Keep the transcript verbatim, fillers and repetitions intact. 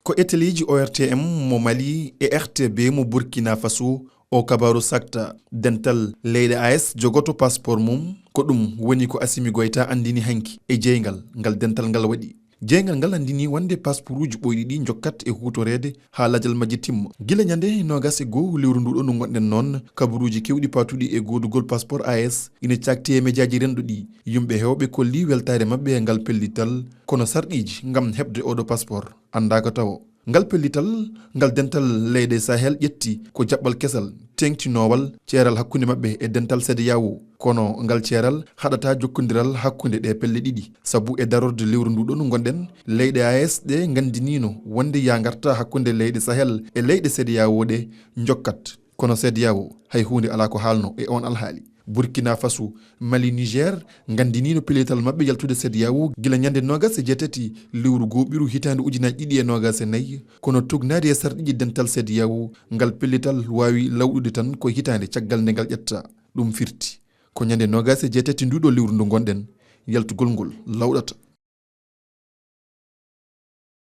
Ko eteleeji O R T M mo Mali e R T B mo Burkina Faso, o kabaaru sakta. Dental leyɗe A E S jogoto passeport mum, ko ɗum woni ko Assimi Goïta anndini hanki e jeeyngal ngal dental ngal waɗi. Jeeyngal ngal anndini wonde passeport uji ɓooyɗi ɗi njokkat e huutoreede haa lajal majji timma. Gila ñande noogas e goo lewru ndu ɗo ndu ngonɗen noon, kabaruuji keewɗi paatuɗi e goodugol passeport A E S ina caakti e mejaaji renndo ɗi. Yimɓe heewɓe kolli weltaare maɓɓe e ngal pellital, kono sarɗiiji ngam heɓde oɗo passeport anndaaka tawo. Ngal pellital, ngal dental leyɗe Sahel ƴetti ko jaɓɓal kesal, teeŋtinoowal ceeral hakkunde maɓɓe e dental CEDEAO. Kono ngal ceeral haɗata jokkondiral hakkunde ɗe pelle ɗiɗi. Sabu e darorde lewru ndu ɗo ndu ngonɗen, leyɗe A E S ɗe nganndiniino wonde yaa ngarta hakkunde leyɗe Sahel e leyɗe CEDEAO ɗe njokkat. Kono CEDEAO hay huunde alaa ko haalno e oon alhaali. Burkina Faso, Mali, Niger nganndiniino pellital maɓɓe yaltude CEDEAO gila ñande noogas e jeetati lewru gooɓiru hitaande ujunaaji ɗiɗi e noogas e nayi, kono tugnaade e sarɗiiji dental CEDEAO, ngal pellital waawi lawɗude tan ko hitaande caggal nde ngal ƴetta. Ɗum firti ko ñande noogas e jeetati nduɗo lewru ndu ngonɗen, yaltugol ngol lawɗata.